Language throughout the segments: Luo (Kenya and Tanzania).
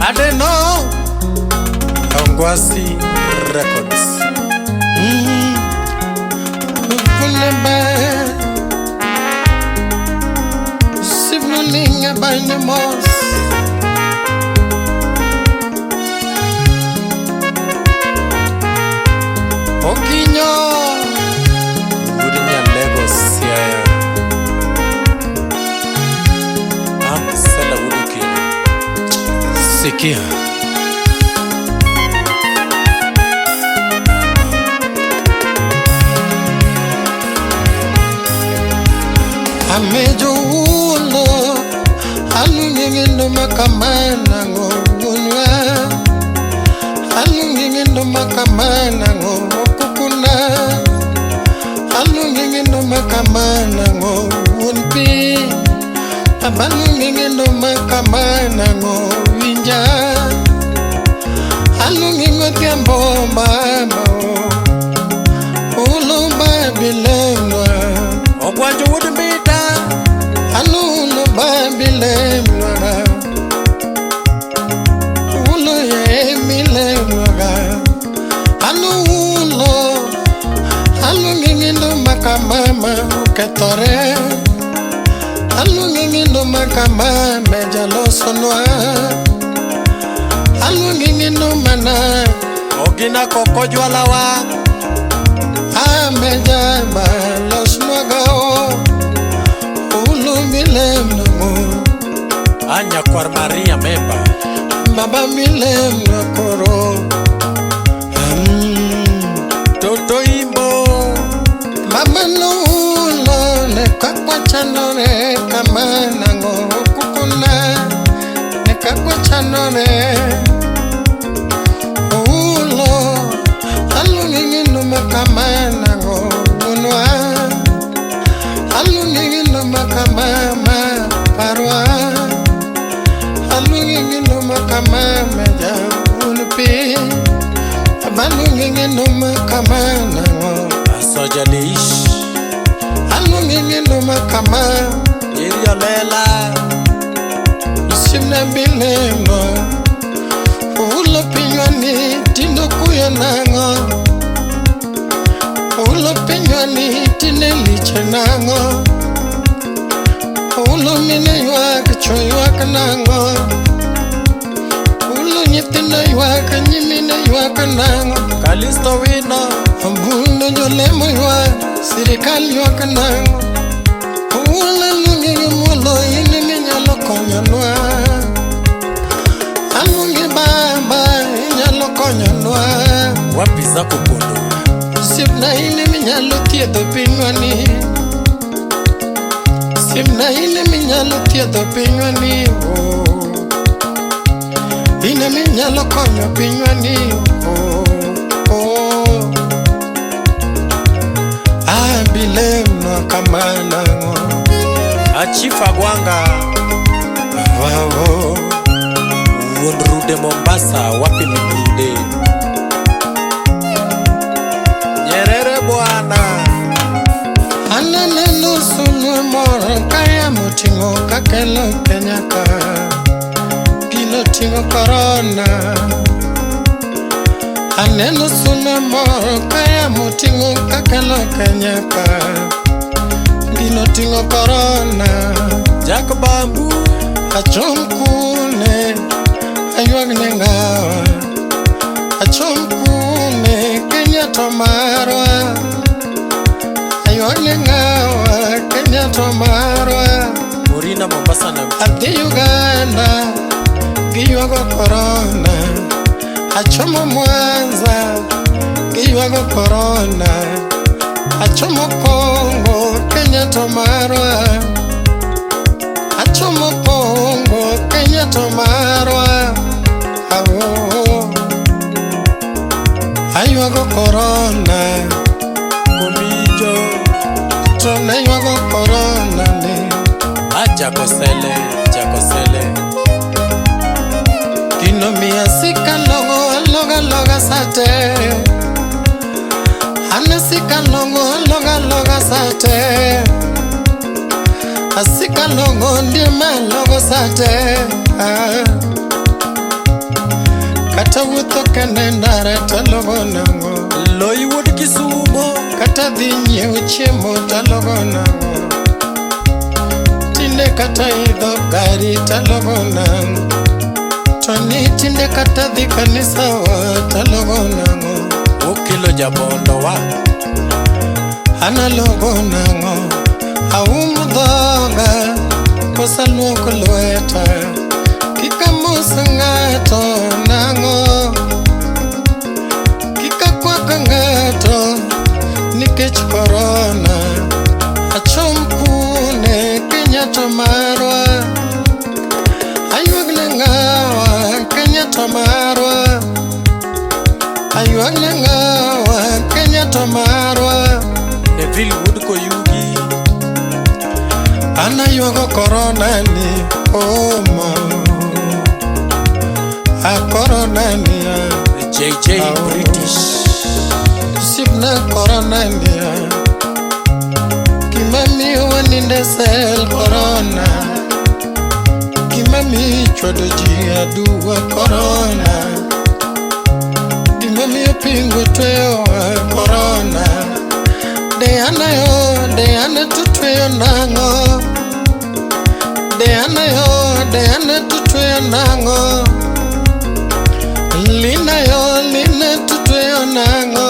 Adeno Ongwasi Records. Kulembe Siblulinga Bainemos. Okinyo Wuod Nyalego Siaya. Am Sela wuod Okinyo. Sikia. Amejo ulo alungingendo makamana ngo ngunwa alungingendo makamana ngo kukuna alungingendo makamana ngo unpi abalungingendo makamana ngo winja alungingo tiambo mama ulo babilemwa. Ogwanjo wuod Mbita. Alulo babilemwa ulo yemilemwa alulo alungingindo makamama okethore alungingindo makamama jalosonwa alungingindo mana. Ogina koko jwala wang'. Amejaba losnwagao ulo milemnamo. A nyakwar Maria Memba. Baba milemna koro. Toto Imbo. Mama nulo ne kakwa chandore kamanango kukuna ne kakwa chandore ulo alungingindo makamanango unwa alungingindo makamama parwa alungingindo makamama jaulpi abalungingindo makamanango. Asoja Leish. Alungingindo makama. Iri Olela. Simna bilemo ulo pinywa ni tindo kuyo nang'o ulo pinywa ni tinde liche nang'o ulo mine ywak cho ywak nang'o ulo nyithindo ywak nyimine ywak nang'o. Kalisto Wino. Obundo jolemo ywak sirikal ywak nang'o ulo luongi muolo in minyalo konyonwa aluongi baba inyalo konyonwa. Wapi zako Pondo. Osiepna in eminyalo thiedho pinywani osiepna in eminyalo thiedho pinywani oh. In eminyalo konyo pinywani oh. Oh. Abilemnwa kamanang'o. Achief Agwanga. Wawo. Wuon Rude Mombasa. Wapi min Rude. Nyerere bwana. Ananeno sulwe moro ka yamo ting'o kakelo Kenya ka gino ting'o korona. Aneno sulwe moro ka yamo ting'o kakelo Kenya ka gino ting'o korona. Jack Bambu. Achom kune aywag ne ng'awa achom kune Kenya to marwa aywag ne ng'awa Kenya to marwa. Murina Mombasa na. Adhi Uganda giywago korona achomo Mwanza giywago korona achomo Kongo Kenya to marwa achomo Kongo Kenya to marwa awo aywago korona. Komijo. To naywago korona ne. A Jakosele. Jakosele. Gino miya sika logo aloga loga sate ane sika logo aloga loga sate asika logo ndima logo sate ah. Kata wuotho kende ndara talogo nang'o. Loi wuod Kisumo. Kata dhi nyiewo chiemo talogo nang'o. Tinde kata idho gari talogo nang'o. To ni tinde kata dhi kanisa wa talogo nang'o. Okelo jabondo wa. An alogo nang'o. Aum dhoga kosa luoko lweta. Kik amos ng'ato nang'o. Kik akwak ng'ato nikech korona. Achom kune Kenya to marwa. Aywagne ng'awa Kenya to marwa. Aywagne ng'awa Kenya to marwa. Neville wuod Koyugi. An aywago korona ni omo. A korona ni a. JJ Ao. British. Osiepna korona ni a. Gima miyo waninde sel korona. Gima miyo chwado ji aduwa korona. Gima miyo pingo tweyowa korona. Deyana yo, deyana to tweyo nang'o. Deyana yo, deyana to tweyo nang'o. Lina yo, lina to tweyo nang'o.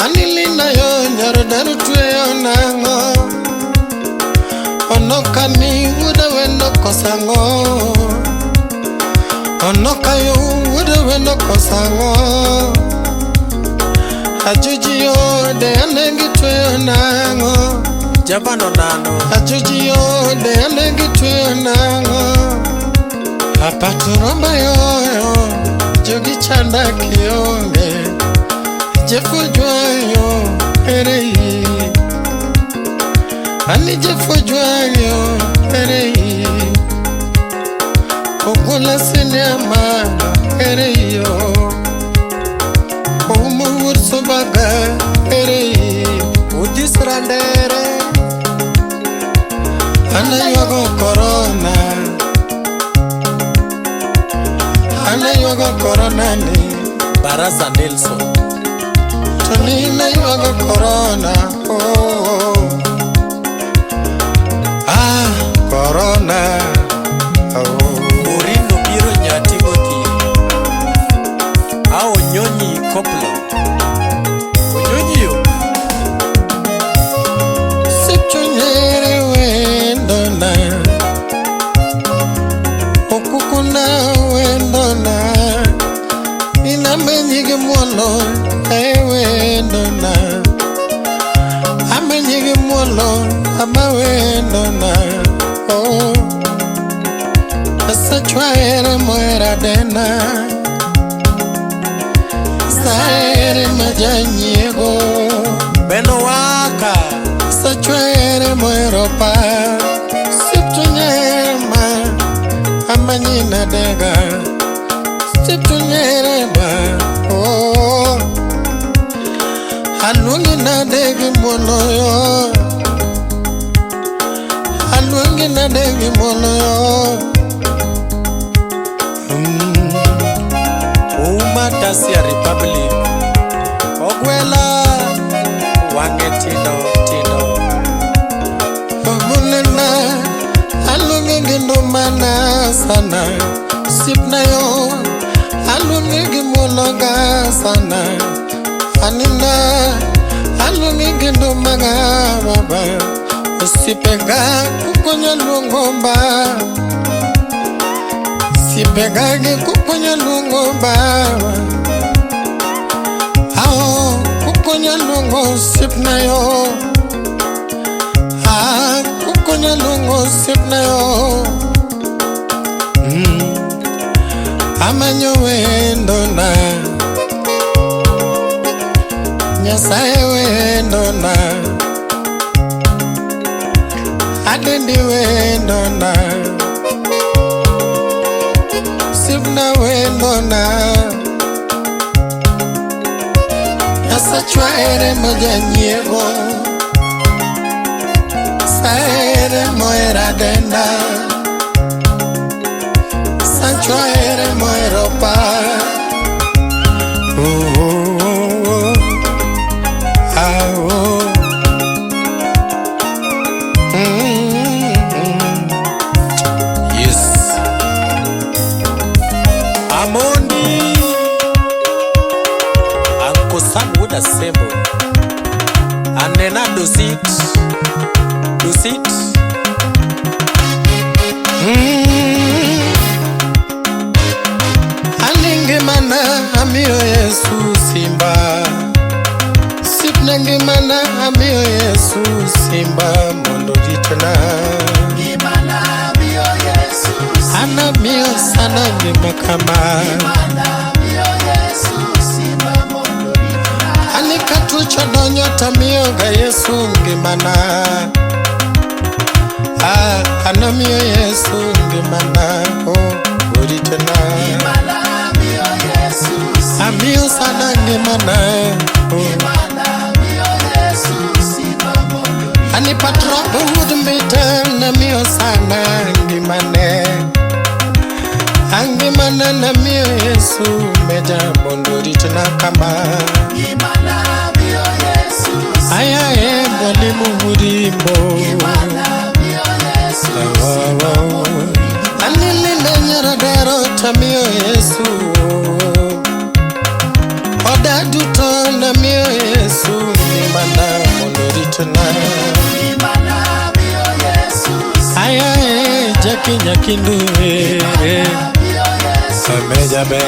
Ani lina yo, nyar daru tweyo nang'o. Onoka ni wuoda wendo kosang'o. Onoka yo wuoda wendo kosang'o. Ajuji yo, deyane gi tweyo nang'o. Jabano nano. Ajuji yo, deyane gi tweyo nang'o. Apato romba yoyo, jogi chanda kionge. Jeffo jwayo, ere yi. Ani Jeffo jwayo, ere yi. Ogola sine amalo, ere yo. Oumo wuod Sobaga, ere yi. Udhis Randere. An aywago korona. An aywago korona ni. Baraza Nelson. To ni naywago korona. Oh, oh. Ah, korona. Oh. Orino biro nyati gotieno. A Onyonyi Koplo. Onyonyi yo. Sepchunyere wendona. Okukuna wendona. Inamenyigi muolo e wendona. Amenyigi muolo ama wendona. Oh. Asachwaere moera dena. Saere majanyiego. Beno waka. Sachwere moero pa. Siptunyema amanyina dega. Siptunyere ma. Oh. Aluongi nade gi muolo yo. Aluongi nade gi muolo yo. Uma Tasia Republic. Ogwela. Wang'e tindo tindo. Ogulena aluongi gi ndumana sana. Osiepna yo aluongi gi muolo ga sana. Anina aluongi gi ndumaga baba. Osiepega kukonya luongo ba. Osiepega gi kukonya luongo baba. Ao kukonya luongo osiepna yo. Ah, kukonya luongo osiepna yo. Amanyo wendona. Nyasaye wendona. Adendi wendona. Osiepna wendona. Nyasachwa ere majanyiego. Saere moera denda. Sancho ere moero. Yes. Amondi. Uncle Sam wuod Asembo. Anena Dusit. Dusit. Ani ngimana amiyo Yesu simba. Sipne ngimana amiyo Yesu simba mondo ritna. An amiyo sana ngima kama. Ani katucho donjo tamiyo ga Yesu ngimana. Ah, an amiyo Yesu ngimana, oh, oritna. Amiyo sana ngimana, oh. Ani patrobo wuod mbita namiyo sana ngimane. Angimana namiyo Yesu meja mondo oritna kama. Aya e mwalimu Murimbo. Anilinde nyaradero tamiyo Yesu. Oda duto namiyo Yesu ngimana mondo oritna. Aya e Jaki Nyakindu e. Ameja be.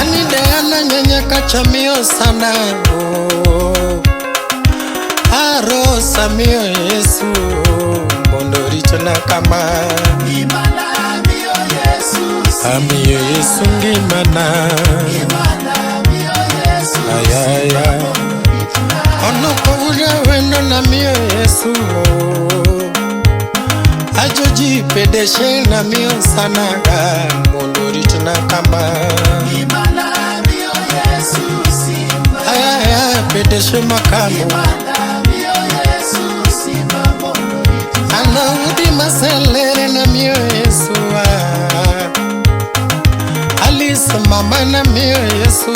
Aninde ana nyanya kachamiyo sana oh. Aro samiyo Yesu mondo oritna kama. Amiyo Yesu ngimana. Ayaya. Onoko wuda wendo namiyo Yesu oh. Ajoji pedeshe namiyo sana ga mondo oritna kama. Ayaya pedeshe makamu. Anaudi maselere namiyo Yesu ah. Alice mama namiyo Yesu